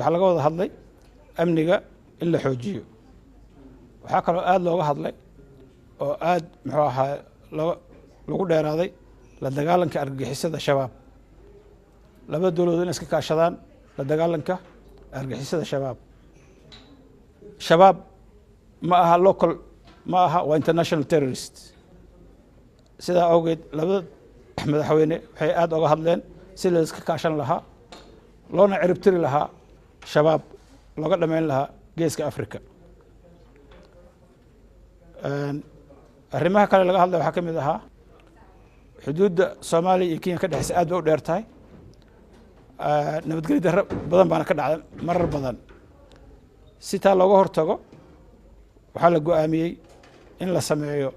Waxaa laga wada hadlay amniga in la xoojiyo. Waxaa kaloo aada looga hadlay oo aada, muxuu ahaa, lagu dheeraaday la dagaalanka argagixisada Shabaab. Labada dowladood inay iska kaashadaan la dagaalanka argagixisada Shabaab. Shabaab ma aha local, ma aha, waa international terrorist. Sidaa awgeed labada madaxweyne waxay aada oga hadleen si la iska kaashan lahaa, loona ciribtiri lahaa Shabaab, looga dhameyn lahaa Geeska Africa. Arrimaha kale laga hadlay waxaa ka mid ahaa xuduudda Soomaaliya iyo Kenya ka dhexeysa aad bay u dheer tahay, nabadgelyo darro badan baana ka dhacda marar badan. Si taa looga hortago, waxaa la go-aamiyey in la sameeyo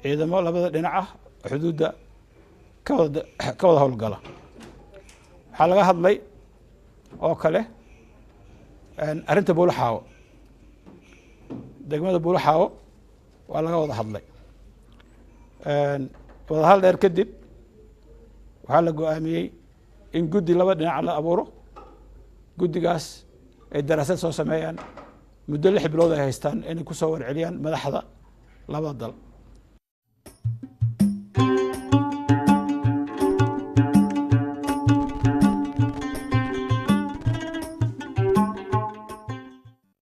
ciidamo labada dhinac ah oo xuduudda ka wada howlgala. Waxaa laga hadlay oo kale arrinta Buulaxaawo, degmada Buulaxaawo waa laga wada hadlay. Wadahadal dheer kadib waxaa la go-aamiyey in guddi laba dhinac la abuuro, guddigaas ay daraasad soo sameeyaan, muddo 6 bilood ay haystaan inay kusoo warceliyaan madaxda labada dal.